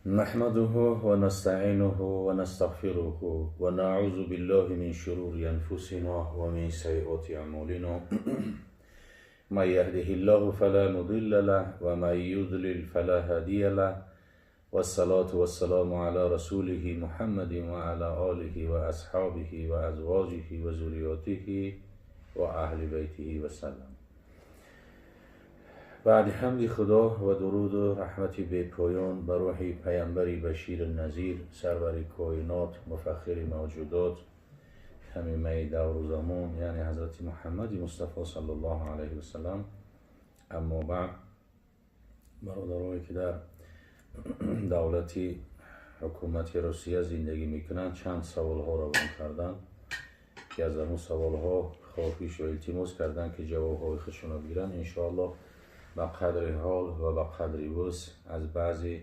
نحمده ونستعينه ونستغفره ونعوذ بالله من شرور أنفسنا ومن سيئات أعمالنا. من يهده الله فلا مضل له ومن يضلل فلا هادي له. والصلاة والسلام على رسوله محمد وعلى آله وأصحابه وأزواجه وذرياته وأهل بيته وسلم. بعد حمد خدا و درود و رحمت بپایان بر روح پیامبر بشیر نذیر، سرور کائنات، مفخر موجودات، همیمه دور و زمان، یعنی حضرت محمد مصطفی صلی الله علیه و سلم. اما بعد، برادرایی که در دولتی حکومت روسیه زندگی میکنند چند سوال ها را روان کردند که از اون سوال ها خواهش و التماس کردند که جواب های خودشون را بگیرند. انشاءالله به قدر حال و به قدر وسع از بعضی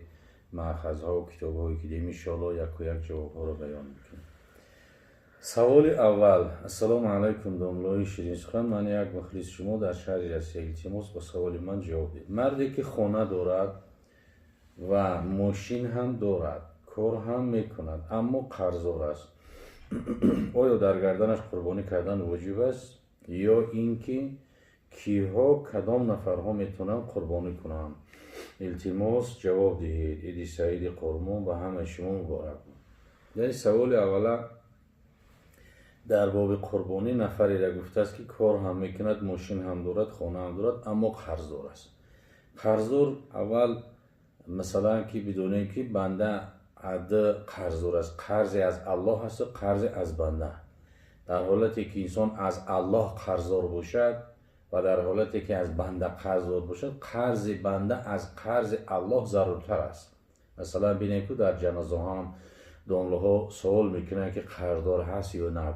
مأخذها و کتاب‌هایی که دیدیم انشاءالله یک و یک جواب‌ها را بیان میکنیم. سوال اول: السلام علیکم داملای شیرین سخن، من یک مخلص شما در شهر روسیه، التماس با سوال من جواب دید. مردی که خانه دارد و ماشین هم دارد، کار هم میکند، اما قرضدار است، آیا در گردنش قربانی کردن واجب است یا اینکه کیها کدام نفرها میتونن قربانی کنند؟ التماس جواب دهید. عید سعید قربان به همه شما مبارک. یعنی سوال اولا در باب قربانی نفری را گفته است که کار هم میکند، ماشین هم دارد، خانه هم دارد، اما قرضدار است. قرضدار اول مثلا که بدونیم که بنده عد قرضدار است، قرضی از الله هست و قرض از بنده. در حالتی که انسان از الله قرضدار باشد و در حالتی که از بنده قرضدار باشد، قرض بنده از قرض الله ضرورتر است. مثلا بینیم که در جنازه هم دانلوها سوال میکنن که قرضدار هست یا نه.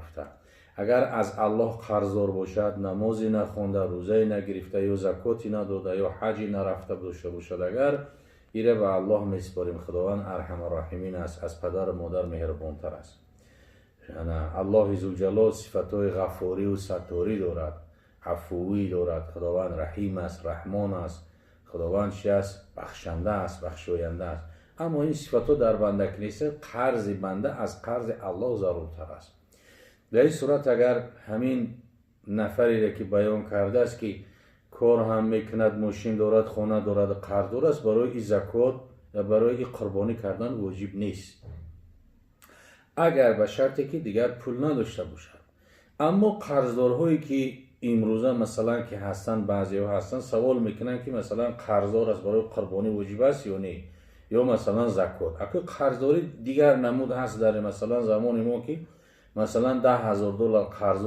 اگر از الله قرضدار باشد، نمازی نخونده، روزه نگرفته یا زکاتی نداده یا حجی نرفته داشته باشد، اگر ایره به الله میسپاریم، خداوند ارحم الراحمین است، از پدر و مادر مهربانتر است. الله ذوالجلال صفتهای غفوری و ستاری دارد، عفوی دارد، خداوند رحیم است، رحمان است، خداوند چی است؟ بخشنده است، بخشاینده است. اما این صفتها در بنده که نیست، قرض بنده از قرض الله ضرورتر است. در این صورت اگر همین نفری را که بیان کرده است که کار هم میکند، ماشین دارد، خانه دارد، قرض است، برای این زکات و برای این قربانی کردن واجب نیست، اگر به شرطی که دیگر پول نداشته باشد. اما قرضدارهایی که امروزه مثلا که هستن، بعضی ها هستن سوال میکنن که مثلا قرضدار است، برای قربانی واجب است یا نه، یا مثلا زکات. اگه قرضداری دیگر نمود هست در مثلا زمان ما که مثلا 10,000 دلار قرض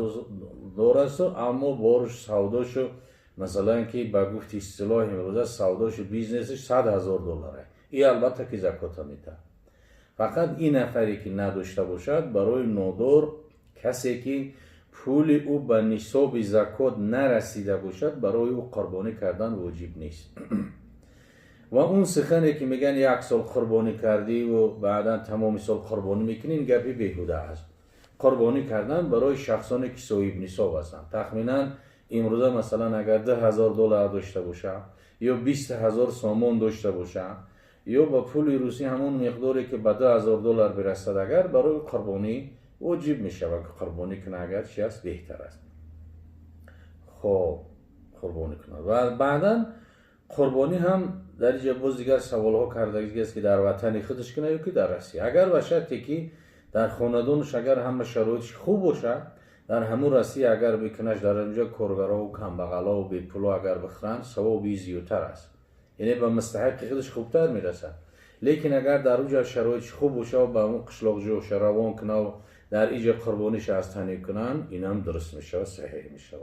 دار است، اما بارش سوداشو مثلا که به گفت اصطلاح امروزه سوداشو بیزنسش 100,000 دلاره، این البته که زکات میده. فقط این نفری که نداشته باشد، برای نادار، کسی که پول او به نصاب زکات نرسیده باشد، برای او قربانی کردن واجب نیست. و اون سخنی که میگن یک سال قربانی کردی و بعدا تمام سال قربانی میکنی، این گپی بیهوده است. قربانی کردن برای شخصانی که صاحب نصاب هستند. تخمینا امروزه مثلا اگر 10,000 دلار داشته باشه یا 20,000 سامان داشته باشه یا با پول روسی همون مقداری که به 10,000 دلار برسد، اگر برای قربانی واجب میشه که قربانی کنه، اگر چی است بهتر است، خب قربانی کنه. و بعدا قربانی هم در اینجا باز دیگر سوال ها کرده است که در وطن خودش کنه یا که در روسیه. اگر به شرطی که در خاندانش اگر همه شرایطش خوب باشه، در همون روسیه اگر بکنش، در اینجا کارگرا و کمبغلا و بیپولا اگر بخرن، ثوابی زیادتر است، یعنی به مستحق خودش خوبتر میرسه. لیکن اگر در اونجا شرایطش خوب باشه و به اون قشلاق جوش روان کنه و در اینجا قربانیش از تنی کنن، این هم درست میشه و صحیح میشه.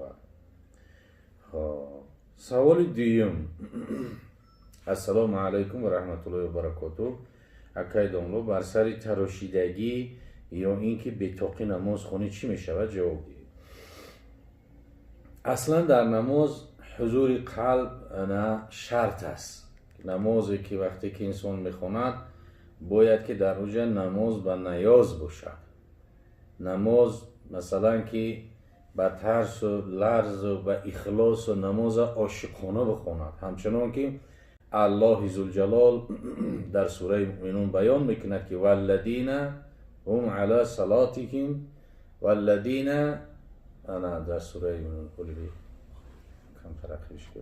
خب، سوال دوم: السلام علیکم و رحمت الله و برکاته، اکای داملو، بر سر تراشیدگی یا اینکه بی‌تاقی نماز خونی چی میشود؟ جواب دهید. اصلا در نماز حضور قلب نه شرط است. نمازی که وقتی که انسان میخواند، باید که در اوجه نماز به نیاز باشد. نماز مثلا که به ترس و لرز و به اخلاص و نماز عاشقانه بخواند، همچنان که Аллоҳи Зулҷалол дар сураи Муъминун баён мекунад, ки валладина ҳум ала салатиҳим валладина ана дар сураи Муъминун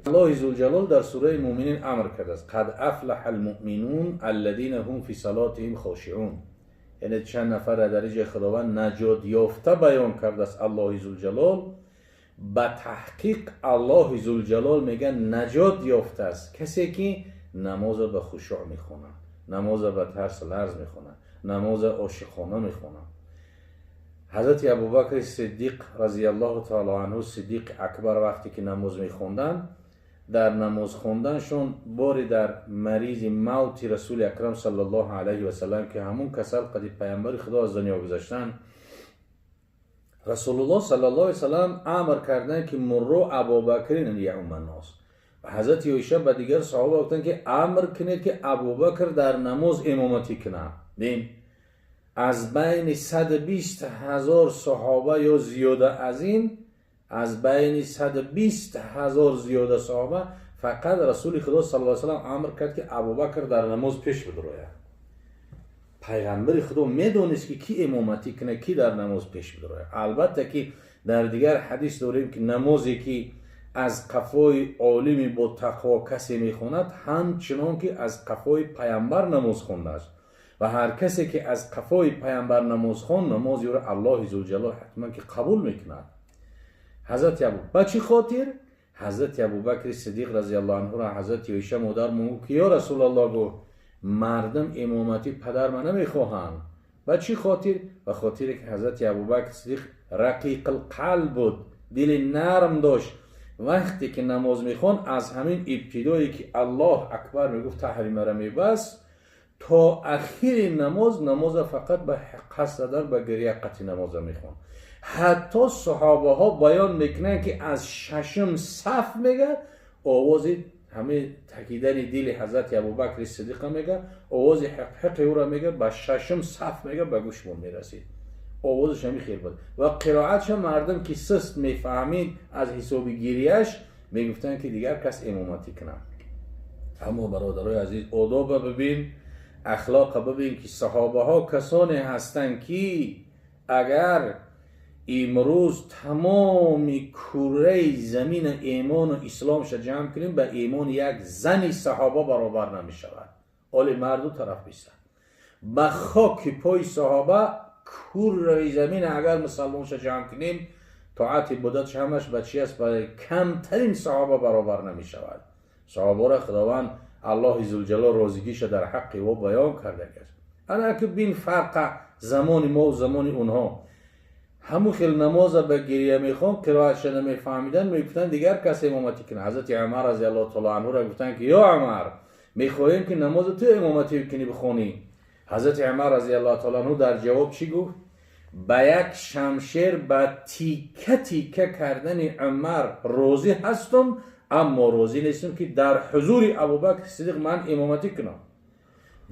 Аллоҳи Зулҷалол дар сураи Муъминин амр кардааст: қад афлаҳа алмуъминун алладина ҳум фи салатиҳим хошиун. Яъне чанд нафарра дар иҷои Худованд наҷот ёфта баён кардааст Аллоҳи Зулҷалол. Ба таҳқиқ Аллоҳи Зулҷалол мегӯяд, наҷот ёфтааст касе ки намоза ба хушӯъ мехонад, намоза ба тарс ларз мехонад, намоза ошиқона мехонад. Ҳазрати Абубакри Сиддиқ разияллоҳу таала анҳу, Сиддиқи Акбар, вақте ки намоз мехонданд, дар намоз хонданшон боре дар маризи мавти Расули Акрам саллаллоҳу алайҳи васалам, ки ҳамун касал қади паямбари Худо аз дунё гузаштанд, Расулуллоҳ саллаллоҳу алайҳи васалам амр карданд, ки мурру Абубакрин яумма нос. Ва ҳазрати Оиша ба дигар саҳоба гуфтанд, ки амр кунед, ки Абубакр дар намоз имоматӣ кунад. Бин, аз байни 120 ҳазор саҳоба ё зиёда аз ин, аз байни 120 ҳазор зиёда саҳоба фақат Расули Худо саллаллоҳу алайҳи васалам амр кард, ки Абубакр дар намоз пеш бидрояд. Пайғамбари Худо медонист, ки кӣ имоматӣ кунад, кӣ дар намоз пеш бидрояд. Албатта ки дар дигар ҳадис дорем, ки намозе ки аз қафои олими бо тақво касе мехонад, ҳамчунон ки аз қафои паямбар намоз хондааст, ва ҳар касе ки аз қафои паямбар намоз хонд, намози ӯро Аллоҳи Зулҷалол ҳатман ки қабул мекунад. Ҳазрати Абу ба чӣ хотир ҳазрати Абубакри Сиддиқ разияллоҳу анҳуро ҳазрати Оиша модармон гуфт, ки ё Расулаллоҳ, гуфт, мардум имомати падарма намехоҳанд. Ба чӣ хотир? Ба хотире ки ҳазрати Абубакр Сиддиқ рақиқилқалб буд, дили нарм дошт. Вақте ки намоз мехонд, аз ҳамин ибтидое ки Аллоҳ акбар мегуфт, таҳримара мебаст, то ахири намоз, намоза фақат ба қасд задан ба гиря қати намоза мехонд. Ҳатто саҳобаҳо баён мекунанд, ки аз шашум саф, мега, овози ҳамин такидани дили ҳазрати Абубакри Сиддиқа, мега, овози ҳиқҳиқи ӯро, мега, ба шашум саф, мега, ба гӯшмон мерасид. Овозаш ҳамин хел буд ва қироатша мардум ки сист мефаҳмид, аз ҳисоби гирияш мегуфтанд, ки дигар кас имоматӣ кунад. Аммо, бародарои азиз, одоба бибин, ахлоқа бибин, ки саҳобаҳо касоне ҳастанд, ки агар имрӯз тамоми кураи замина имону исломша ҷамъ кунем, ба имони як зани саҳоба баробар намешавад. Оли марду тараф бистад, ба хоки пои саҳоба кураи замина агар мусалмонша ҷамъ кунем, тоат ибодатш ҳамаш ба чи аст? Ба камтарин саҳоба баробар намешавад. Саҳобаро Худованд Аллоҳи Зулҷалол розигиша дар ҳаққи ӯ баён кардагиаст. Ана ки бин фарқа замони мо замони онҳо. Ҳамун хел намоза ба гирия мехон, қироатша намефаҳмидан, мегуфтанд, дигар кас имоматӣ кунад. Ҳазрати Умар разияллоҳу таала анҳуро гуфтанд, ки ё Умар, мехоҳем, ки намоза ту имоматӣ кунӣ, бихонӣ. Ҳазрати Умар разияллоҳу таала анҳу дар ҷавоб чӣ гуфт? Ба як шамшер ба тика тика кардани Умар розӣ ҳастум, аммо розӣ нестам, ки дар ҳузури Абубакри Сиддиқ ман имоматӣ кунам.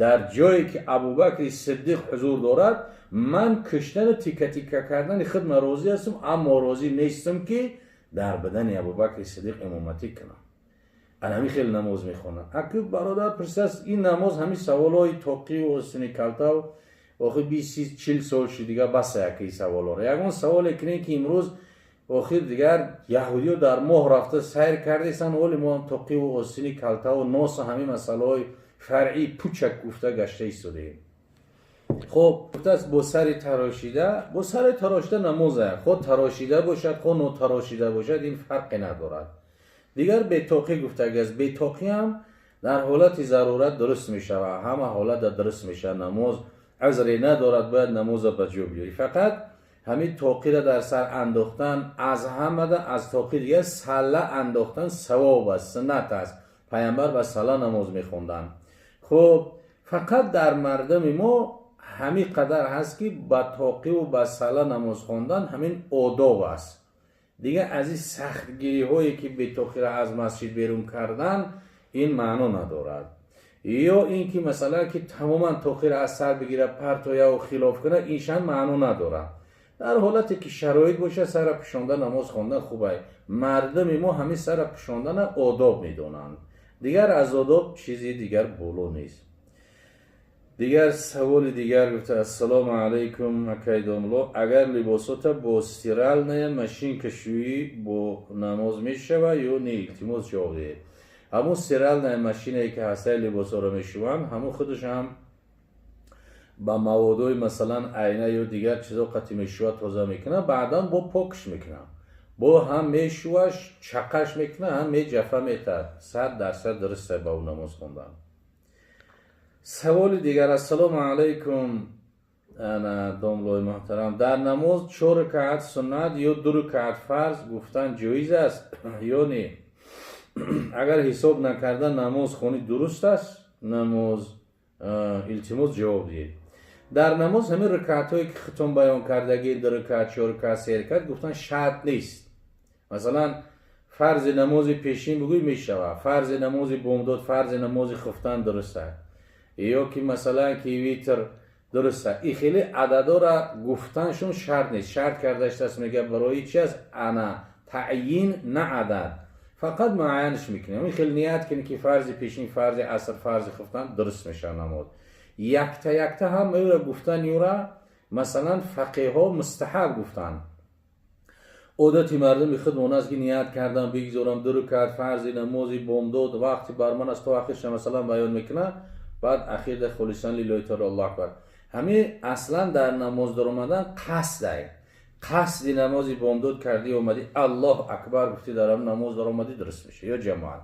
Дар ҷое ки Абубакри Сиддиқ ҳузур дорад, ман куштану тика тика кардани худма розӣ ҳастам, аммо розӣ нестам, ки дар бадани Абубакри Сиддиқ имоматӣ кунам. Ана ҳамин хел намоз мехонад. Аки бародар пурсааст, ин намоз, ҳамин саволҳои тоқиву остини калтав охир 20, 30, 40 сол шуд, дигар баса. Яки саволҳоро ягон саволе кунем, ки имрӯз охир дигар яҳудиё дар моҳ рафта сайр кардесанд, оли мо ҳам тоқиву остини калтаву носу ҳамин масъалаҳои фаръи пучак гуфта гашта истодаем. Хоб, гуфтааст, бо сари тарошида, бо сари тарошида намоза, хо тарошида бошад, хо нотарошида бошад, ин фарқе надорад. Дигар бетоқӣ гуфтагиаст. Бетоқӣ ҳам дар ҳолати зарурат дуруст мешавад, ҳама ҳолата дуруст мешавад. Намоз узре надорад, бояд намоза ба ҷо биёрӣ. Фақат ҳамин тоқиро дар сар андохтан аз ҳамада, аз тоқи дигар салла андохтан савоб аст, суннат аст. Пайғамбар ба салла намоз мехонданд. Хуб, фақат дар мардуми мо ҳамин қадар ҳаст, ки ба тоқиву ба салла намоз хондан ҳамин одоб аст. Дигар аз ин сахтгириҳое ки бетоқиро аз масҷид берун кардан, ин маъно надорад. Ё ин ки масалан ки тамоман тоқиро аз сар бигира, партояву хилоф кунад, иншам маъно надорад. Дар ҳолате ки шароит бошад, сара пӯшонда намоз хондан хубай. Мардуми мо ҳамин сара пӯшондана одоб медонанд. Дигар аз одоб чизи дигар боло нест. Дигар саволи дигар гуфта: «Ассалому алайкум, акай домло, агар либосота бо стиральная машинка шӯӣ, бо намоз мешава ё не? Илтимос, ҷавоб диҳед». Ҳамун стиральная машинае, ки ҳастаи либосҳоро мешӯванд, ҳамун худаш ҳам ба маводҳои, масалан, айна ё дигар чизо қатӣ мешӯвад, тоза мекунад, баъдан бо покш мекунад, бо ҳам мешӯваш, чақаш мекунад, ҳам меҷафа метаҳад. 100% дуруста ба ӯ намоз хондан. Саволи дигар: «Ассалому алайкум, ана домлои муҳтарам, дар намоз чор ракаат суннат ё ду ракаат фарз гуфтан ҷоиз аст ё не? Агар ҳисоб накарда намоз хонӣ, дуруст аст намоз? Илтимос, ҷавоб диҳед». Дар намоз ҳамин ракаатҳое, ки худтон баён кардагӣ, ду ракаат, чор ракаат, се ракаат гуфтан шарт нест. Масалан, фарзи намози пешин бигӯй, мешавад, фарзи намози бомдод, фарзи намози хуфтан дуруст аст, ё ки, масалан, ки витр дуруст аст. И хеле ададора гуфтаншон шарт нест. Шарт карда шудааст, мега, барои чи аст? Ана таъйин на адад, фақат муайянш мекунем. Ин хел ният кунӣ, ки фарзи пешин, фарзи аср, фарзи хуфтан, дуруст мешавад намоз. Якта якта ҳама юра гуфтан, юра, масалан, фақеҳҳо мустаҳаб гуфтанд. Одати мардуми худмон аст, ки ният кардам, бигзорам ду ракат фарзи намози бомдод, вақти бар ман аст, то ахирша, масалан, баён мекунад, баъд ахирда холисан лиллоҳи таала, Аллоҳ акбар. Ҳамин аслан дар намоз даромадан қасдай. Қасди намози бомдод кардӣ, омадӣ, Аллоҳ акбар гуфтӣ, дар ҳам намоз даромадӣ, дуруст меша. Ё ҷамоат,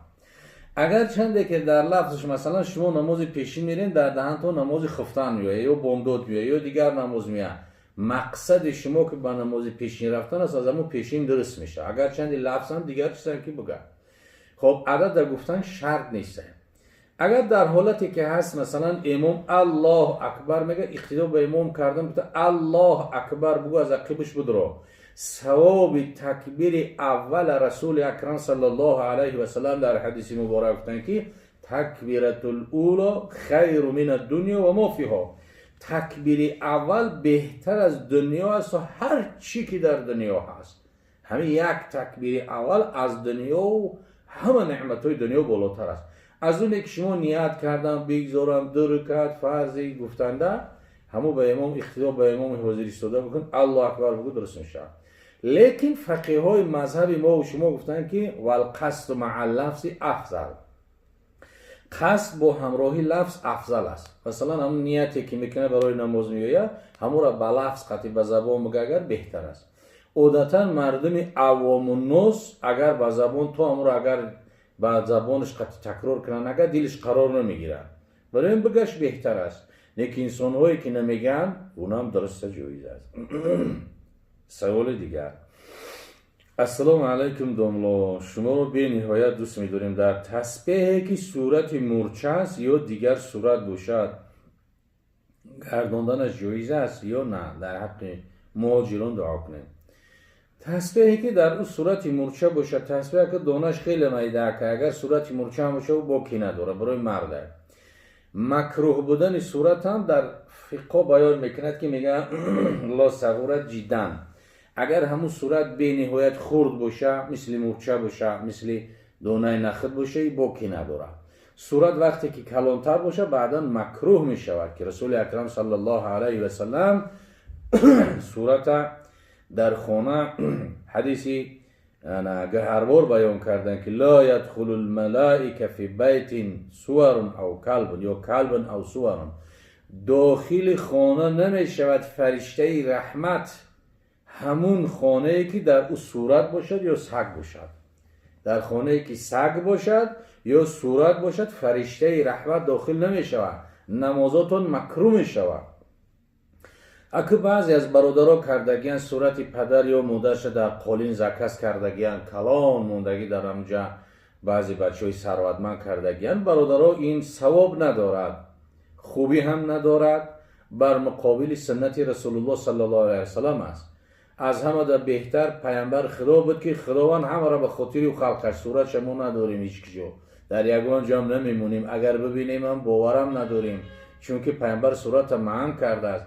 агар чанде ки дар лафзш, масалан, шумо намози пешин мерен, дар даҳантон намози хуфтан меояд ё бомдод меояд ё дигар намоз меояд, мақсади шумо ки ба намози пешин рафтан аст, аз ҳамон пешин дуруст мешавад, агар чанди лафзам дигар чизам ки буга. Хоб, адада гуфтан шарт нест. Агар дар ҳолате ки ҳаст, масалан, имом Аллоҳ акбар мега, иқтидо ба имом кардан, гуфта Аллоҳ акбар бугӯ, аз ақибаш будро, савоби такбири аввала Расули акрам саллаллоҳу алайҳи васалам дар ҳадиси муборак гуфтанд, ки такбиратул уло хайру мин аддунё ва мо фиҳо, такбири аввал беҳтар аз дунё аст ва ҳар чӣ ки дар дунё ҳаст. Ҳамин як такбири аввал аз дунёву ҳама неъматҳои дунё болотар аст. Аз оне ки шумо ният кардам, бигзорам ду рукат фарзи гуфтанда, ҳамо ба имом иқтидо, ба имоми ҳозир истода бикун, Аллоҳ акбар бугӯ, дуруст мешавад. Лекин фақиҳҳои мазҳаби мову шумо гуфтанд, ки валқасду маа лафзи афзал, қасд бо ҳамроҳи лафз афзал аст. Масалан, ҳамн нияте ки мекунад, барои намоз меояд, ҳамонро ба лафз қатӣ, ба забон буга агар, беҳтар аст. Одатан мардуми авомуннос агар ба забон то ҳамонро агар ба забонаш қатӣ такрор кунанд, агар дилиш қарор намегирад, барои ин бигаш беҳтар аст. Лекин инсонҳое ки намегӯянд, унам дуруста, ҷоиз аст. Саволи дигар: «Ассалому алайкум, домло, шуморо бениҳоят дӯст медорем. Дар тасбеҳе ки сурати мурча аст ё дигар сурат бошад, гардонданаш ҷоиз аст ё на? Дар ҳаққи муҳоҷирон дуо кунем». Тасбеҳе ки дар ӯ сурати мурча бошад, тасбеҳ ки донаш хеле майдаака, агар сурати мурча ҳам бошад, боки надорад, барои марда. Макрӯҳ будани сурат ҳам дар фиқҳо баён мекунад, ки мегӯянд ло сағурат ҷиддан, агар ҳамун сурат бениҳоят хурд боша, мисли мурча боша, мисли донаи нахд боша, и боки надорад. Сурат вақте ки калонтар боша, баъдан макрӯҳ мешавад, ки Расули акрам саллаллоҳу алайҳи васалам сурата дар хона, ҳадиси ҳарбор баён карданд, ки ла ядхулу лмалаика фи байтин суварун ав калбун ё калбун ав суварун, дохили хона намешавад фариштаи раҳмат ҳамун хонае ки дар ӯ сурат бошад ё саг бошад. Дар хонае ки саг бошад ё сурат бошад, фариштаи раҳмат дохил намешавад, намозотон макрӯҳ мешавад. Аку баъзе аз бародаро кардагиян, сурати падар ё модарша дар қолин заказ кардагиян, калон мондагӣ дар ҳамҷа, баъзе бачаҳои сарватманд кардагиян. Бародаро, ин савоб надорад, хубӣ ҳам надорад, бар муқобили суннати Расулуллоҳ саллаллоҳу алайҳи васалам аст. Аз ҳамада беҳтар пайғамбар Худо буд, ки Худованд ҳамаро ба хотири ӯ халқ кард. Суратша мо надорем, ҳеҷ киҷо дар ягон ҷоам намемонем, агар бибинем ҳам боварам надорем, чунки пайғамбар сурата маъан кардааст.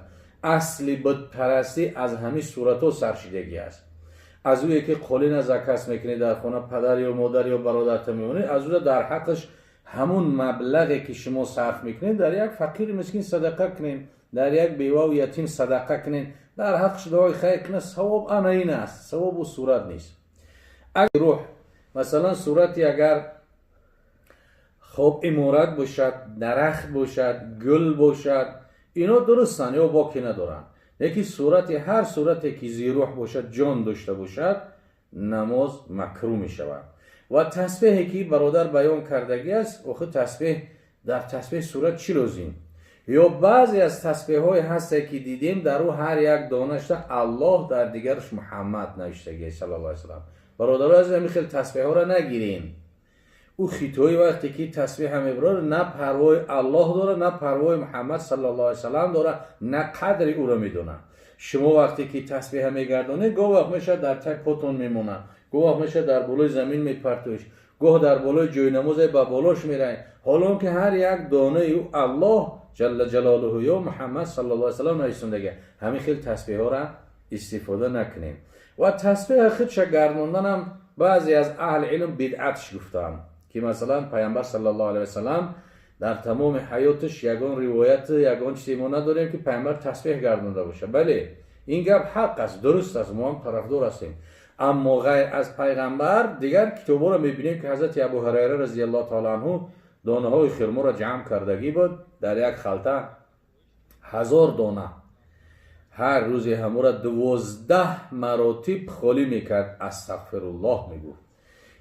Асли бутпарастӣ аз ҳамин суратҳо саршидагӣ аст. Аз ӯе ки қолина заказ мекунӣ, дар хона падар ё модар ё бародарта мемонӣ, аз ӯ дар ҳаққаш Ҳамун маблағе ки шумо сарф мекунед, дар як фақири мискин садақа кунед, дар як беваву ятим садақа кунед, дар ҳаққш дуои хайр кунед, савоб ана ин аст. Савобу сурат нест. Рӯҳ, масалан, сурати агар хоб иморат бошад, дарахт бошад, гул бошад, ино дурустанд ё боке надоранд. Лекин сурати, ҳар сурате ки зирӯҳ бошад, ҷон дошта бошад, намоз макрӯҳ мешавад. Ва тасбеҳе ки бародар баён кардагӣ аст, охи тасбеҳ, дар тасбеҳ сурат чӣ лозим? Ё баъзе аз тасбеҳҳое ҳасте, ки дидем, дар ӯ ҳар як донашта Аллоҳ, дар дигараш Муҳаммад навиштагӣ, саллаллоҳу алайҳи васаллам. Бародаро азиз, ҳамин хел тасбеҳҳоро нагирем. Ӯ хитоӣ вақте ки тасбеҳа мебарад, на парвои Аллоҳ дорад, на парвои Муҳаммад саллаллоҳу алайҳи васаллам дорад, на қадри ӯро медонад. Шумо вақте ки тасбеҳа мегардонед, гоҳ вақт мешавад, дар таг потон мемонад, гоҳ вақт мешавад, дар болои замин мепартоиш, гоҳ дар болои ҷойнамозе ба болош меравед, ҳолон ки ҳар як донаи ӯ Аллоҳ ҷалла ҷалолуҳу ё Муҳаммад саллаллоҳу алайҳи васаллам нависондага. Ҳамин хел тасбеҳҳоро истифода накунем. Ва тасбеҳа худша гардонданам баъзе аз аҳли илм бидъатш гуфтаанд, ки масалан Пайғамбар саллаллоҳу алайҳи васаллам дар тамоми ҳаёташ ягон ривоят, ягон чизе мо надорем, ки Пайғамбар тасбеҳ гардонда бошад. Бале, ин гап ҳақ аст, дуруст аст, мо ҳам тарафдор ҳастем. Аммо ғайр аз Пайғамбар дигар китобҳоро мебинем, ки ҳазрати Абу Ҳурайра разияллоҳу таала анҳу донаҳои хирморо ҷамъ кардагӣ буд дар як халта, 1000 дона. Ҳар рӯзе ҳамора 12 маротиб холӣ мекард, астағфируллоҳ мегуфт.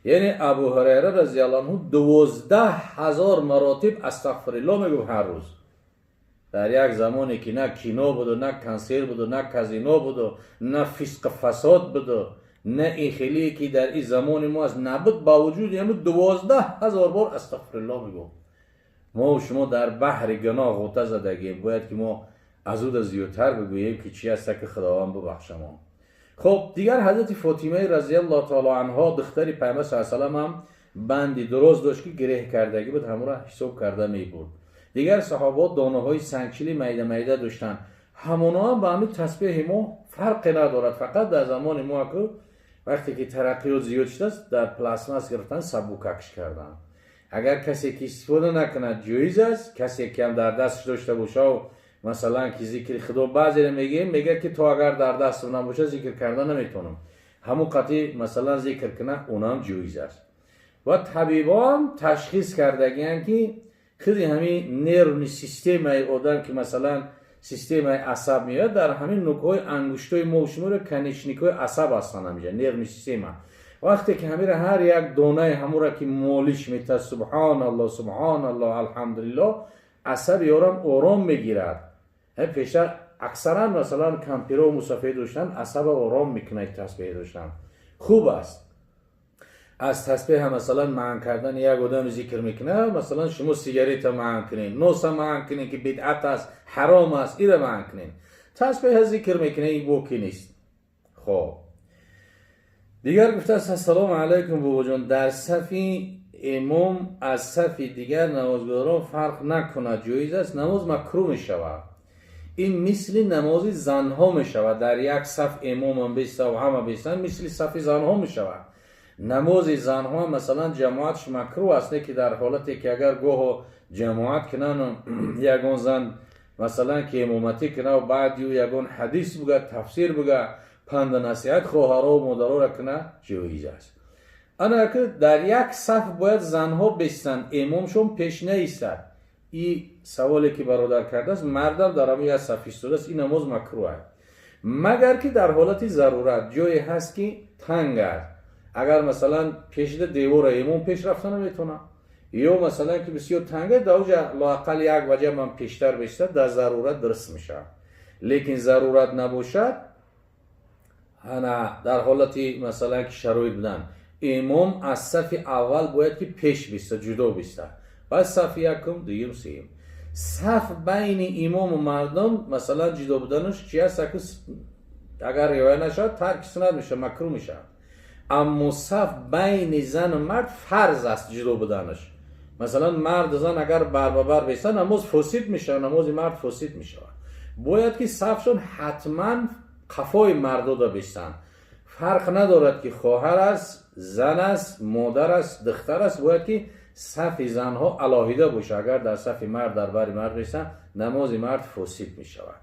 Яъне Абу Ҳурайра разияллоҳу анҳу 12 000 маротиб астағфируллоҳ мегуфт ҳар рӯз, дар як замоне ки на кино буду, на консерт буду, на казино буду, на фисқу фасод буду, на ин хелие ки дар ин замони мо аст набуд. Ба вуҷуди ҳамин 12 000 бор астағфируллоҳ мегуфт. Мо шумо дар баҳри гуноҳ ғӯта задагем, бояд ки мо аз ӯ да зиёдтар бигӯем, ки чи аста, ки Худованд бубахшамон. Хуб, дигар ҳазрати Фотимаи разияллоҳу таоло анҳо, духтари Пайғамбар са салам, ҳам банди дуроз дошт, ки гиреҳ кардагӣ буд, ҳамонро ҳисоб карда мебурд. Дигар саҳобаҳо донаҳои сангчили майда майда доштанд, ҳамоно ҳам ба ҳамин тасбеҳи мо фарқе надорад. Фақат дар замони мо аку вақте ки тараққиёт зиёд шудааст, дар пластмасс гирифтан, сабукакш кардан. Агар касе ки истифода накунад, ҷоиз аст. Касе ки ҳам дар дастш дошта бошав, масалан, ки зикри Худо, баъзеро мегӯем, мегӯяд, ки то агар дар дастам набошад, зикр карда наметавонам. Ҳамун қатъи, масалан, зикр кунад, унам ҷоиз аст. Ва табибон ташхис кардагиянд, ки худи ҳамин нервный системаи одам, ки масалан системаи асаб меояд, дар ҳамин нукҳои ангуштои мо шуморо, конечникҳои асаб ҳастанд, ҳамиҷа нервный система. Вақте ки ҳамира ҳар як донаи ҳамура ки молиш метад, субҳоналло, субҳоналло, алҳамдулилло, асаби ёрам ором мегирад. Пештар аксаран, масалан, кампиро мусафед доштан, асаба ором мекунад тасбеҳ доштан. Хуб аст. Аз тасбеҳа, масалан, манъ кардан, як одам зикр мекунад, масалан, шумо сигарета манъ кунед, носа манъ кунед, ки бидъат аст, ҳаром аст, ира манъ кунед, тасбеҳа зикр мекунед, ин боки нест. Хоб, дигар гуфтааст: ассалому алайкум, бобоҷон, дар сафи имом аз сафи дигар намозгузорон фарқ накунад, ҷоиз аст? Намоз макрӯҳ мешавад. Ин мисли намози занҳо мешавад. Дар як саф имомам бистав, ҳама бистанд, мисли сафи занҳо мешавад намози занҳо. Масалан, ҷамоатш макрӯҳ аст, не ки дар ҳолате ки агар гоҳо ҷамоат кунану ягон зан, масалан, ки имоматӣ кунав, баъди ӯ ягон ҳадис буга, тафсир буга, панда насиҳат хоҳаро модароро куна, ҷоиз аст. Ана ки дар як саф бояд занҳо бистанд, имомшон пеш наистад. И саволе ки бародар кардааст, мардам дар ҳамин як саф истодааст, ин намоз макрӯҳ аст, магар ки дар ҳолати зарурат, ҷое ҳаст, ки танг аст. Агар, масалан, пешида девора, имом пеш рафта наметавонад, ё масалан, ки бисёр танг аст, дар оҷа лоақал як ваҷа ман пештар бистад, дар зарурат дуруст мешавад. Лекин зарурат набошад, ана дар ҳолати, масалан, ки шароит будан, имом аз сафи аввал бояд ки пеш биста, ҷудо биста, баъд сафи якум, дуюм, сеюм. Саф байни имому мардум, масалан, ҷудо буданаш чи аст? Агар риоя нашавад, тарки суннат мешавад, макрӯҳ мешавад. Аммо саф байни зану мард фарз аст ҷудо буданаш. Масалан, марду зан агар бар ба бар бистанд, намоз фосид мешавад, намози мард фосид мешавад. Бояд ки сафшон ҳатман қафои мардода бистанд. Фарқ надорад, ки хоҳар аст, зан аст, модар аст, духтар аст, бояд ки сафи занҳо алоҳида бошад. Агар дар сафи мард, дар бари мард бистанд, намози мард фосид мешавад.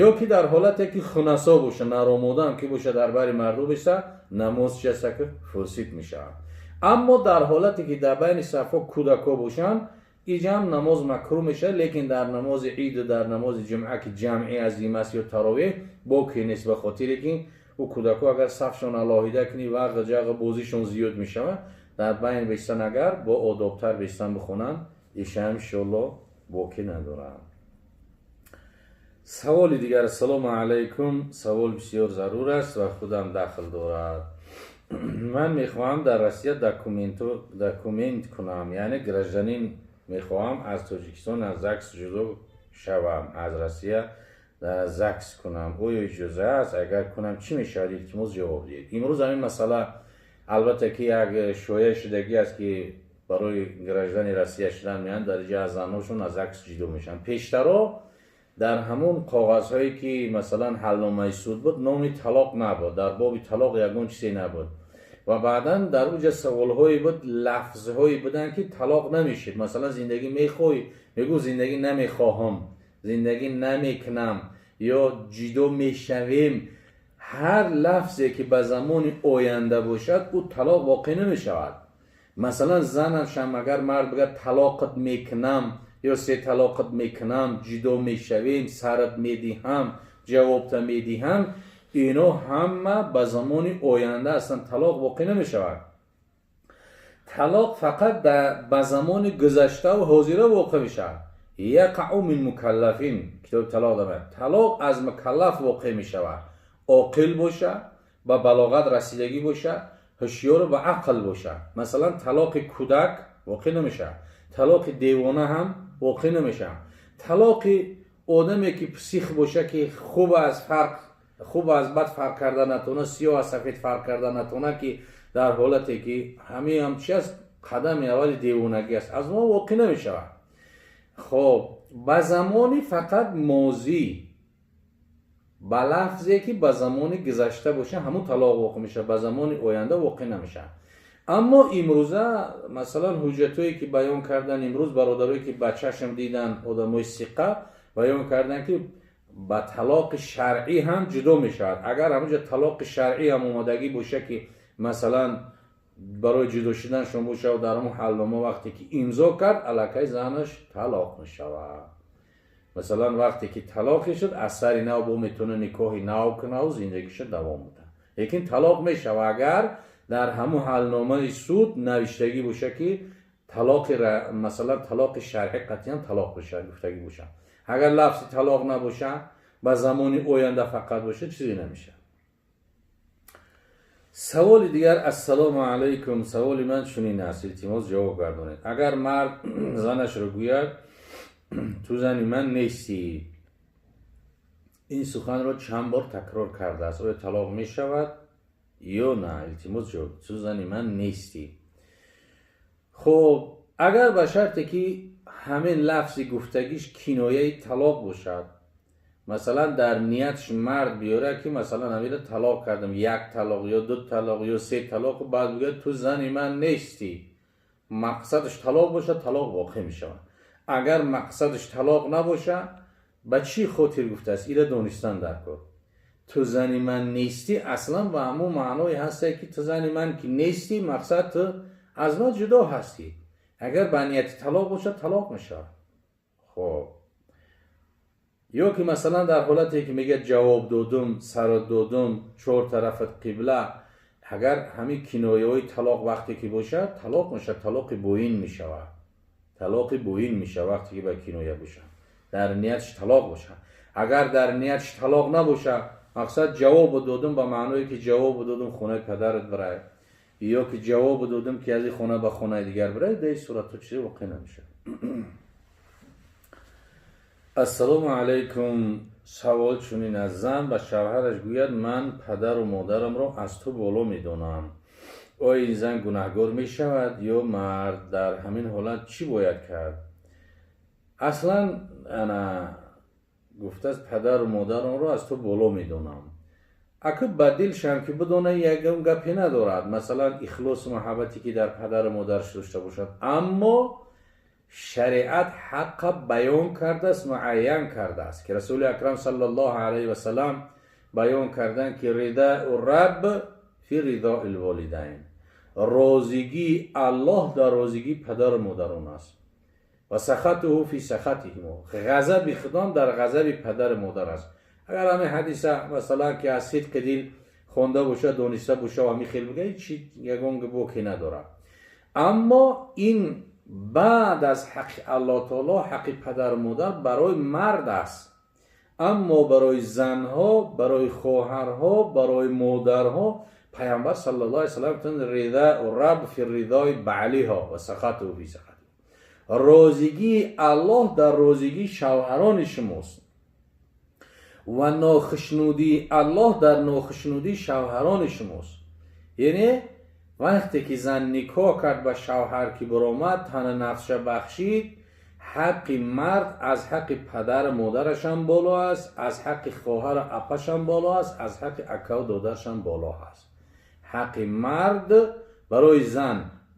Ё ки дар ҳолате ки хунасо боша, наромодаам ки боша, дар бари марду биста, намоз чи аста ки фосид мешавад. Аммо дар ҳолате ки дар байни сафҳо кӯдакҳо бошанд, иҷам намоз макрӯҳ мешавад, лекин дар намози иду дар намози ҷумъа, ки ҷамъи азим аст, ё таровеҳ, боке нест, ба хотире ки ӯ кӯдакҳо агар сафшон алоҳида кунӣ, вағ ҷағ бозишон зиёд мешавад. Дар байн бистан, агар бо одобтар бистан бихонанд, ишам иншоалло боке надорад. Саволи дигар. Ассалому алайкум, савол бисёр зарур аст ва худам дахл дорад. Ман мехоҳам дар Россия документ кунам, яъне гражданин мехоҳам. Аз Тоҷикистон аз ЗАГС ҷудо шавам, аз Россия ЗАГС кунам, оё иҷоза аст? Агар кунам, чӣ мешавад? Илтимос, ҷавоб диҳед. Имрӯз ҳамин масъала албатта ки як шоя шудагӣ аст, ки барои граждани Россия шудан меянд, дар иҷа аз занҳошон аз ЗАГС ҷудо мешаванд. Пештаро дар ҳамун коғазҳое ки масалан ҳалномаи суд буд, номи талоқ набуд, дар боби талоқ ягон чизе набуд ва баъдан дар уҷа саволҳое буд, лафзҳое буданд, ки талоқ намешид. Масалан, зиндагӣ мехоҳӣ? Мегӯ зиндагӣ намехоҳам, зиндагӣ намекунам ё ҷудо мешавем. Ҳар лафзе ки ба замони оянда бошад, ӯ талоқ воқеъ намешавад. Масалан, занашам агар мард бигӯяд талоқат мекунам ё се талоқат мекунам, ҷудо мешавем, сарат медиҳам, ҷавобта медиҳам, ино ҳама ба замони оянда ҳастанд, талоқ воқеъ намешавад. Талоқ фақат ба замони гузаштаву ҳозира воқеъ мешавад. Яқау мин мукаллафин, китоби талоқ дорад. Талоқ аз мукаллаф воқеъ мешавад, оқил боша, ба балоғат расидагӣ боша, ҳушёру ба ақл боша. Масалан, талоқи кӯдак воқеъ намешавад, талоқи девона ҳам воқеъ намешавад, талоқи одаме ки псих боша, ки хуб аз фарқ, хуб аз бад фарқ карда натавона, сиёҳ аз сафед фарқ карда натавона, ки дар ҳолате ки ҳамин ҳам чи аст, қадами аввали девонагӣ аст, аз мо воқеъ намешавад. Хоб, ба замони фақат мозӣ, ба лафзе ки ба замони гузашта боша, ҳамун талоқ воқеъ мешавад, ба замони оянда воқеъ намешавад. Аммо имрӯза масалан ҳуҷҷатҳое ки баён кардан, имрӯз бародарое ки ба чашм дидан, одамои сиқа баён карданд, ки ба талоқи шаръӣ ҳам ҷудо мешавад. Агар ҳамунҷо талоқи шаръӣ ҳам омодагӣ боша, ки масалан барои ҷудо шуданшон боша, дар ҳамун ҳалнома вақте ки имзо кард, аллакай занаш талоқ мешавад. Масалан, вақте ки талоқе шуд, аз сари нав бо метавона никоҳи нав кунаву зиндагиша давом буда, лекин талоқ мешавад, агар дар ҳамун ҳалномаи суд навиштагӣ боша, ки талоқи, масалан, талоқи шаръӣ қатъиян талоқ бошад гуфтагӣ боша. Агар лафзи талоқ набоша, ба замони оянда фақат боша, чизе намешавад. Саволи дигар. Ассалому алайкум, саволи ман чунин аст, илтимос, ҷавоб гардонед. Агар мард занашро гӯяд ту зани ман нестӣ, ин суханро чанд бор такрор кардааст, оё талоқ мешавад ё на? Илтимос, ҷавоб. Ту зани ман нестӣ. Хуб, агар ба шарте ки ҳамин лафзи гуфтагиш кинояи талоқ бошад, масалан, дар ниятш мард биёрад, ки масалан ҳамира талоқ кардам, як талоқ ё ду талоқ ё се талоқ, баъд бигӯяд ту зани ман нестӣ, мақсадаш талоқ бошад, талоқ воқеъ мешавад. Агар мақсадаш талоқ набошад, ба чӣ хотир гуфтааст, ира донистан дар кор. Ту зани ман нестӣ аслан ба ҳамун маъное ҳасте, ки ту зани ман ки нестӣ, мақсад ту аз ман ҷудо ҳастӣ. Агар ба нияти талоқ бошад, талоқ мешавад. Хоб, ё ки масалан дар ҳолате ки мегӯяд ҷавоб додум, сарот додум, чор тарафат қибла, агар ҳамин кинояҳои талоқ вақте ки бошад, талоқ мешавад, талоқи боин мешавад. Талоқи боин мешавад, вақте ки ба киноя бошад, дар ниятш талоқ бошад. Агар дар ниятш талоқ набошад, мақсад ҷавобу додум ба маъное ки ҷавобу додум, хонаи падарат бирай, ё ки ҷавобу додум, ки аз ин хона ба хонаи дигар бирай, дар ин суратҳо чизе воқеъ намешавад. Ассалому алайкум, савол чунин аст: зан ба шавҳараш гӯяд ман падару модарамро аз ту боло медонам, оё ин зан гунаҳгор мешавад ё мард? Дар ҳамин ҳолат чӣ бояд кард? Аслан ана гуфтааст падару модарамро аз ту боло медонам. Ака ба дилшам ки бидона, ягон гапе надорад, масалан, ихлосу муҳаббате ки дар падару модараш дошта бошад. Аммо шариат ҳаққа баён кардааст, муайян кардааст, ки Расули Акрам саллаллоҳу алайҳи васалам баён карданд, ки رضاء الرب في رضاء الوالدين, розигии Аллоҳ дар розигии падару модарон аст, وسخطه في سخطهم, ғазаби Худом дар ғазаби падару модар аст. Агар ҳамин ҳадиса, масалан, ки аз сидқи дил хонда бошад, дониста боша, ҳамин хел бигӯяд, ҳеч ягон боке надорад. Аммо ин баъд аз ҳаққи Аллоҳ таоло ҳаққи падару модар барои мард аст. Аммо барои занҳо, барои хоҳарҳо, барои модарҳо Пайғамбар саллаллоҳу алайҳи васаллам гуфтанд: رضاء الرب في رضاء بعلها وسخطه في سخطه, розигии Аллоҳ дар розигии шавҳарони шумост ва нохушнудии Аллоҳ дар нохушнудии шавҳарони шумост. Яъне вақте ки зан никоҳ кард, ба шавҳар ки баромад, тана нафсша бахшид, ҳаққи мард аз ҳаққи падару модарашам боло аст, аз ҳаққи хоҳару апашам боло аст, аз ҳаққи акаву додарашам боло аст. Ҳаққи мард барои зан,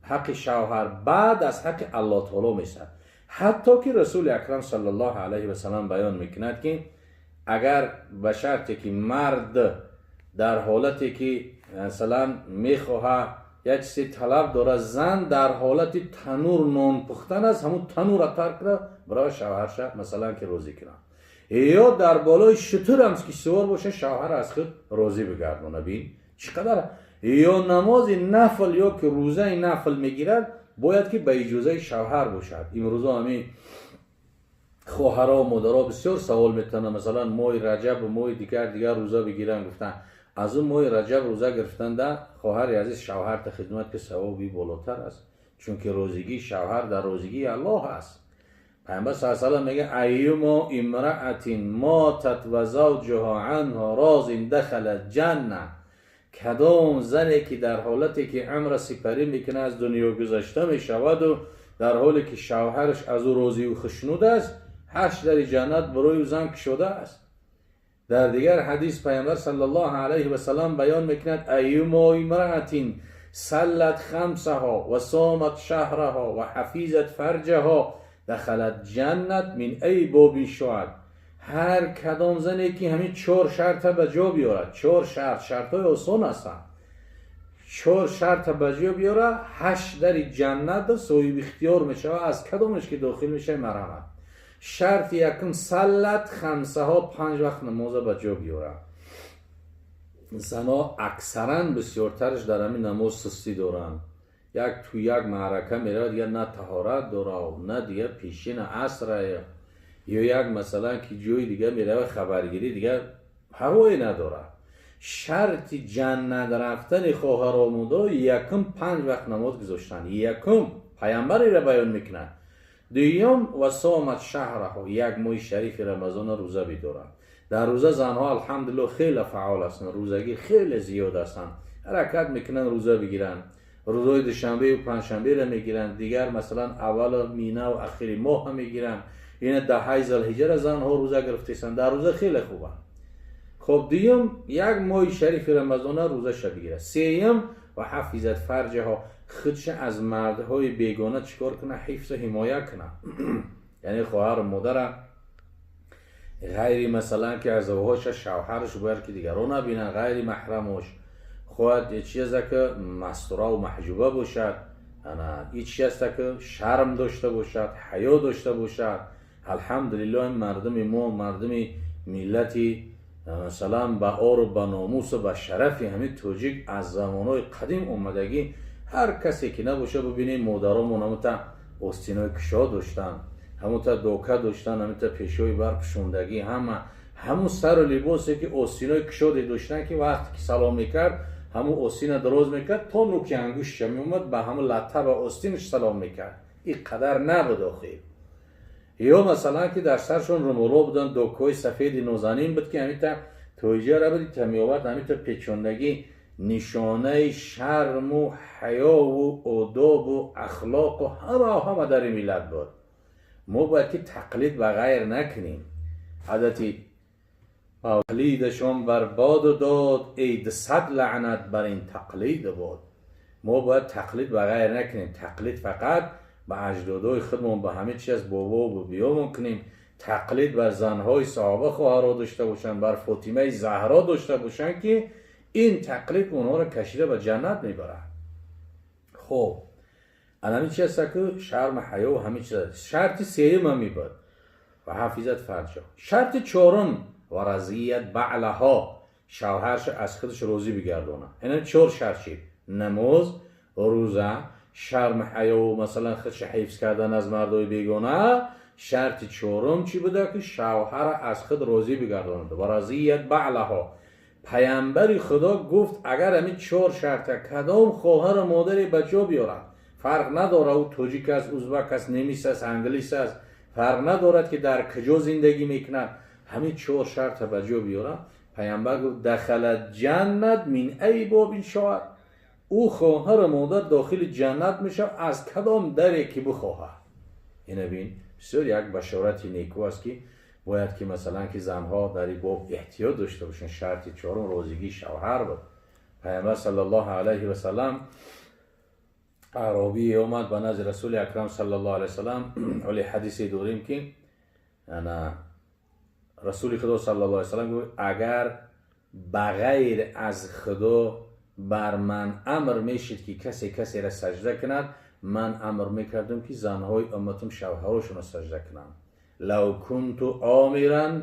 ҳаққи шавҳар баъд аз ҳаққи Аллоҳ таоло мешавад. Ҳатто ки Расули Акрам саллаллоҳу алайҳи васалам баён мекунад, ки агар ба шарте ки мард дар ҳолате ки, масалан, мехоҳад, як чизе талаб дорад, зан дар ҳолати танур нон пухтан аст, ҳамун танура тарк кунад, барои шавҳарша, масалан, ки розӣ кунад, ё дар болои шутурам ки сувор боша, шавҳар аз худ розӣ бигардона. Бин, чӣ қадар ё намози нафл ё ки рӯзаи нафл мегирад, бояд ки ба иҷозаи шавҳар бошад. Имрӯзо ҳамин хоҳаро, модаро бисёр савол метавонанд, масалан, моҳи раҷабу моҳи дигар дигар рӯза бигиранд. Гуфтанд, аз он моҳи раҷаб рӯза гирифтанда, хоҳари азиз, шавҳарта хидмат ки савоби болотар аст, чунки розигии шавҳар дар розигии Аллоҳ аст. Пайғамбар с салам мега: أيما امرأة ماتت وزوجها عنها راض دخلت الجنة. Кадом зане ки дар ҳолате ки умра сипарӣ мекунад, аз дунё гузашта мешаваду дар ҳоле ки шавҳараш аз ӯ розию хушнуд аст, ҳашт дари ҷаннат барои ӯ зан кушода аст. Дар дигар ҳадис Пайғамбар саллаллоҳу алайҳи васалам баён мекунад: أيما امرأة صلت خمسها وصامت شهرها وحفظت فرجها دخلت الجنة من أي باب شاءت. Ҳар кадом зане ки ҳамин чор шарта ба ҷо биёрад, чор шарт, шартҳои осон ҳастанд, чор шарта ба ҷо биёрад, ҳашт дари ҷаннат соҳиби ихтиёр мешавад, аз кадомеш ки дохил мешавад, марҳамат. Шарти якум: صلت خمسها, панҷ вақт намоза ба ҷо биёрад. Занҳо аксаран, бисёртараш дар ҳамин намоз сустӣ доранд. Як ту як маърака меравад, дигар на таҳорат дорад, на дигар пешина асра, ё як, масалан, ки ҷои дигар меравад хабаргирӣ, дигар парвое надорад. Шарти ҷаннат рафтани хоҳаро, модаро якум панҷ вақт намоз гузоштан, якум Пайғамбареро баён мекунад. Дуюм: وصامت شهرها, як моҳи шарифи Рамазона рӯза бидорад. Дар рӯза занҳо, алҳамдулилло, хеле фаъол ҳастанд, рӯзагӣ хеле зиёд ҳастанд, ҳаракат мекунанд рӯза бигиранд, рӯзҳои душанбею панҷшанберо мегиранд, дигар, масалан, аввалу минаву ахири моҳа мегиранд. Ина даҳаи зулҳиҷара занҳо рӯза гирифтесанд, дар рӯза хеле хубанд. Хоб, дуюм, як моҳи шарифи Рамазона рӯзаша бигирад. Сеюм: وحفظت فرجها, худша аз мардҳои бегона чӣ кор кунад? Ҳифзу ҳимоя кунад. Яъне хоҳару модара ғайри, масалан, ки аъзоҳоша шавҳараш бояд ки дигарон набинанд, ғайри маҳрамош. Хоҳад чизе ки мастураву маҳҷуба бошад, ана и чи аста ки шарм дошта бошад, ҳаё дошта бошад. Алҳамдулилло, ин мардуми мо, мардуми миллати, масалан, ба ору, ба номусу ба шарафи ҳамин тоҷик аз замонҳои қадим омадагӣ. Ҳар касе ки набоша, бибинем, модаромон ҳамута остинои кушод доштанд, ҳамута дока доштанд, ҳамута пешои бар пӯшондагӣ, ҳама ҳамун сару либосе ки остинои кушоде доштанд, ки вақте ки салом мекард, ҳамун остина дароз мекард, то нуки ангуштша меомад, ба ҳамун латта ба остинаш салом мекард. Ин қадар набуд охир. Ё, масалан, ки дар саршон румоло буданд, докҳои сафеди нозанин буд, ки ҳамита тоиҷара буд, та меовард, ҳамита печондагӣ, нишонаи шарму ҳаёву одобу ахлоқу ҳама ҳама дар ин миллат буд. Мо бояд ки тақлид ба ғайр накунем. Адати Тақлидашон бар бод дод, эй 200 лаънат бар ин тақлид бод. Мо бояд тақлид ба ғайр накунем. Тақлид фақат ба аҷдодои худмон, ба ҳама чи аз бобо ва биёмон кунем. Тақлид бар занҳои саҳоба хоҳарро дошта бошанд, бар Фотимаи Заҳро дошта бошанд, ки ин тақлид онҳоро кашида ба ҷаннат мебарад. Хоб, ана ҳамин чи аст, ки шарм, ҳаё ва ҳамин чиз аст. Шарти сеюм ҳам мебод ва ҳафизат фарҷа. Шарти чорум ва разият баълаҳо, шавҳарш аз худаш розӣ бигардонад. Ина чор шарт шид: намоз, рӯза, шарм, ҳаё, масалан худша ҳифз кардан аз мардои бегона. Шарти чорум чӣ буда? Ки шавҳара аз худ розӣ бигардонад. Ва разият баълаҳо. Паямбари Худо гуфт, агар ҳамин чор шарта кадом хоҳару модаре ба ҷо биёрад, фарқ надорад ӯ тоҷик аст, узбак аст, немис аст, англис аст, фарқ надорад ки дар куҷо зиндагӣ мекунад, ҳамин чор шарта ба ҷо биёрад, паямбар гуфт: дахала ҷаннат мин ай бобин шоад. Ӯ хоҳару модар дохили ҷаннат мешавад аз кадом даре ки бихоҳад. Ина бин, бисёр як башорати неку аст, ки бояд ки масалан ки занҳо дар ин боб эҳтиёт дошта бошанд. Шарти чорум розигии шавҳар буд. Паямбар саллаллоҳу алайҳи васаллам, аъробие омад ба назди Расули Акрам саллаллоҳу алайҳи васаллам. Ҳоле ҳадисе дорем, ки ана Расули Худо саллаллоҳу алайҳи васаллам гуфт: агар ба ғайр аз Худо бар ман амр мешид, ки касе касеро саҷда кунад, ман амр мекардам, ки занҳои умматам шавҳарошонро саҷда кунанд. Лав кунту омиран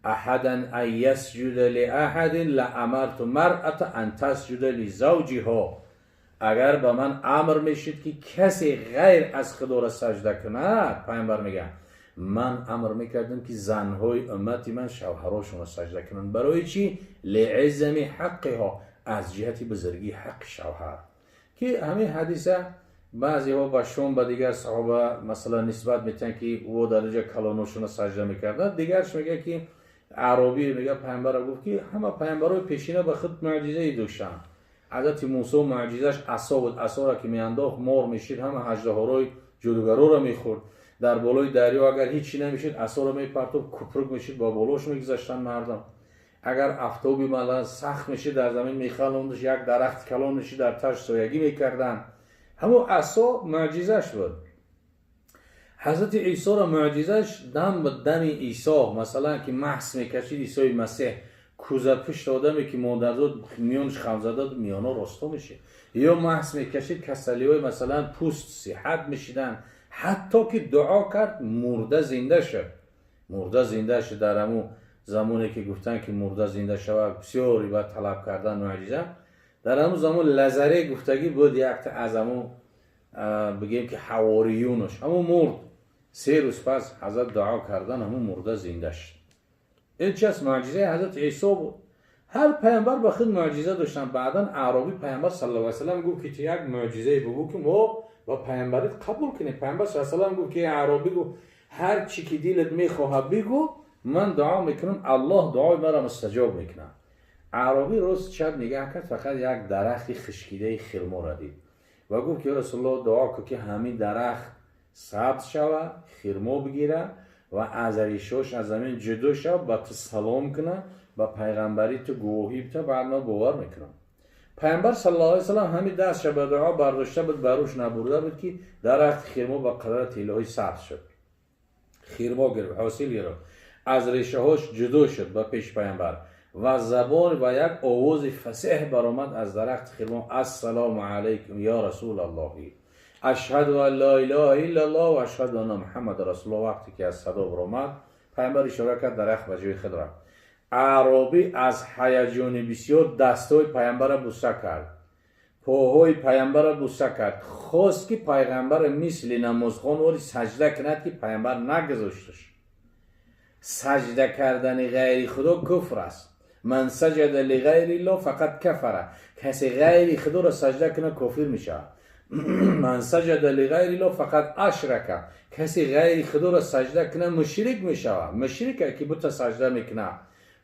аҳадан ан ясҷуда лиаҳадин лаамарту маръата ан тасҷуда лизавҷиҳо. Агар ба ман амр мешид, ки касе ғайр аз Худоро саҷда кунад, паямбар мегӯяд, ман амр мекардам, ки занҳои уммати ман шавҳарошонро саҷда кунанд. Барои чӣ? Лиизами ҳаққиҳо, аз ҷиҳати бузургии ҳаққи шавҳар. Ки ҳамин ҳадиса баъзеҳо ба шом, ба дигар саҳоба масалан нисбат метиҳанд, ки ӯ дар инҷа калоношонро саҷда мекарданд. Дигарш мегӯяд, ки аъробӣ мегӯяд, паямбарро гуфт, ки ҳама паямбарои пешина ба худ муъҷизае доштанд. Ҳазрати Мусо муъҷизаш асо буд, асоро ки меандохт, мор мешид, ҳама ҳаждаҳорои ҷодугароро мехӯрд. Дар болои дарё агар ҳечи намешид, асоро мепартофт, купрук мешид, ба болош мегузаштанд мардам. Агар афтоби мала сахт мешид, дар замин мехалондаш, як дарахти калон мешид, дар таш соягӣ мекарданд. Ҳамон асо муъҷизаш буд. Ҳазрати Исоро муъҷизаш дам ба дами Исо, масалан ки маҳс мекашид, Исои Масеҳ, кӯзапушт одаме ки модарзод миёнаш хамзада, миёно росто мешид, ё маҳс мекашид, касалиҳои масалан пӯст сиҳат мешиданд. Ҳатто ки дуо кард, мурда зинда шуд. Мурда зинда шуд. Дар ҳамун замоне ки гуфтанд, ки мурда зинда шавад, бисёре баъд талаб кардан муъҷиза, дар ҳамун замон Лазаре гуфтагӣ буд, якта аз ҳамун бигем ки ҳавориюнаш, ҳамун мурд. 3 рӯз пас ҳазрат дуо кардан, ҳамун мурда зинда шуд. Ин чи аст? Муъҷизаи ҳазрати Исо буд. Ҳар паямбар ба худ муъҷиза доштанд. Баъдан аъробӣ паямбар саллаллоҳу алайҳи васаллам гуфт, ки як муъҷизае бигӯ, ки мо ба паямбарит қабул кунем. Паямбар саллаллоҳу алайҳи васаллам гуфт, ки аъробӣ гуфт: ҳар чӣ ки дилат мехоҳад бигӯ, ман дуо мекунам, Аллоҳ дуои маро мустаҷоб мекунад. Аъробӣ рост чап нигаҳ кард, фақат як дарахти хишкидаи хирморо дид ва гуфт, ки Расулуллоҳ, дуо кун, ки ҳамин дарахт сабз шава, хирмо бигира ва аз решош аз замин ҷудо шава, ба ту салом куна, ба пайғамбарӣ ту гувоҳӣ бита, баъд ман бовар мекунам. Пайғамбар саллаллоҳу алайҳи васаллам ҳамин дастша ба дуо бардошта буд, ба рӯш набурда буд, ки дарахти хирмо ба қадрати илоҳӣ сабз шуд, хирмо гирифт, ҳосил гирифт, аз решаҳош ҷудо шуд ба пеши пайғамбар ва забон ва як овози фасеҳ баромад аз дарахти хирмо: ассалому алайкум ё Расулаллоҳи, ашҳаду ан ла илаҳа иллаллоҳ ва ашҳаду анна Муҳаммада расулуллоҳ. Вақте ки аз садо баромад, пайғамбар ишора кард, дарахт ба ҷои худ рафт. Аъробӣ аз ҳаяҷони бисёр дастҳои пайғамбарро буса кард, поҳои пайғамбарро буса кард, хост ки пайғамбарро мисли намозхон ори саҷда кунад, ки пайғамбар нагузошташ. Саҷда кардани ғайри Худо куфр аст. Ман саҷада лиғайриллоҳ фақад кафара. Касе ғайри Худоро саҷда кунад, кофир мешавад. Ман саҷада лиғайриллоҳ фақад ашрака. Касе ғайри Худоро саҷда кунад, мушрик мешавад. Мушрике ки бута саҷда мекунад,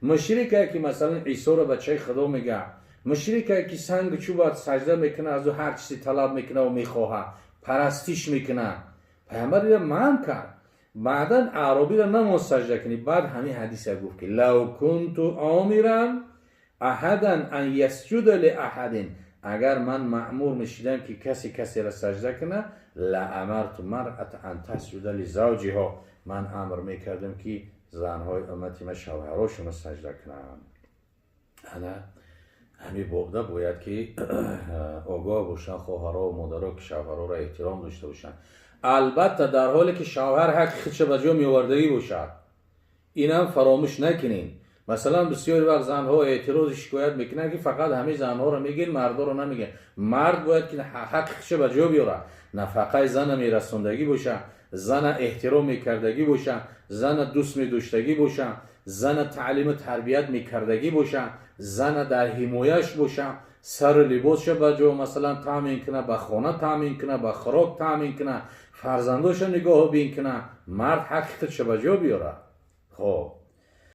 мушрике ки масалан Исоро бачаи Худо мегӯяд, мушрике ки сангу чӯба саҷда мекунад, аз ӯ ҳар чизе талаб мекунад ва мехоҳад, парастиш мекунад. Пайғамбар ира манъ кард. Баъдан аъробиро намоз сажда кунӣ. Баъд ҳамин ҳадиса гуфт, ки لو كنت آمرا أحدا أن يسجد لأحد, агар ман маъмур мешидам, ки касе касеро сажда кунад, لأمرت المرأة أن تسجد لزوجها, ман амр мекардам, ки занҳои уммати ман шавҳарошонро сажда кунанд. Ана ҳамин бобда бояд, ки огоҳ бошанд хоҳаро, модаро, ки шавҳароро эҳтиром дошта бошанд. Албатта, дар ҳоле ки шавҳар ҳаққи худша ба ҷо меовардагӣ бошад, инам фаромӯш накунем. Масалан, бисёри вақт занҳо эътирозу шикоят мекунанд, ки фақат ҳамин занҳоро мегӯен, мардоро намегӯен. Мард бояд, ки ҳаққи худша ба ҷо биёрад, нафақаи зана мерасондагӣ боша, зана эҳтиром мекардагӣ боша, зана дӯст медоштагӣ боша, зана таълиму тарбият мекардагӣ боша, зана дар ҳимояш боша, сару либосша ба ҷо, масалан, таъмин куна, ба хона таъмин куна, ба хӯрок таъмин куна, фарзандоша нигоҳу бин куна. Мард ҳаққи худша ба ҷо биёрад. Хоб.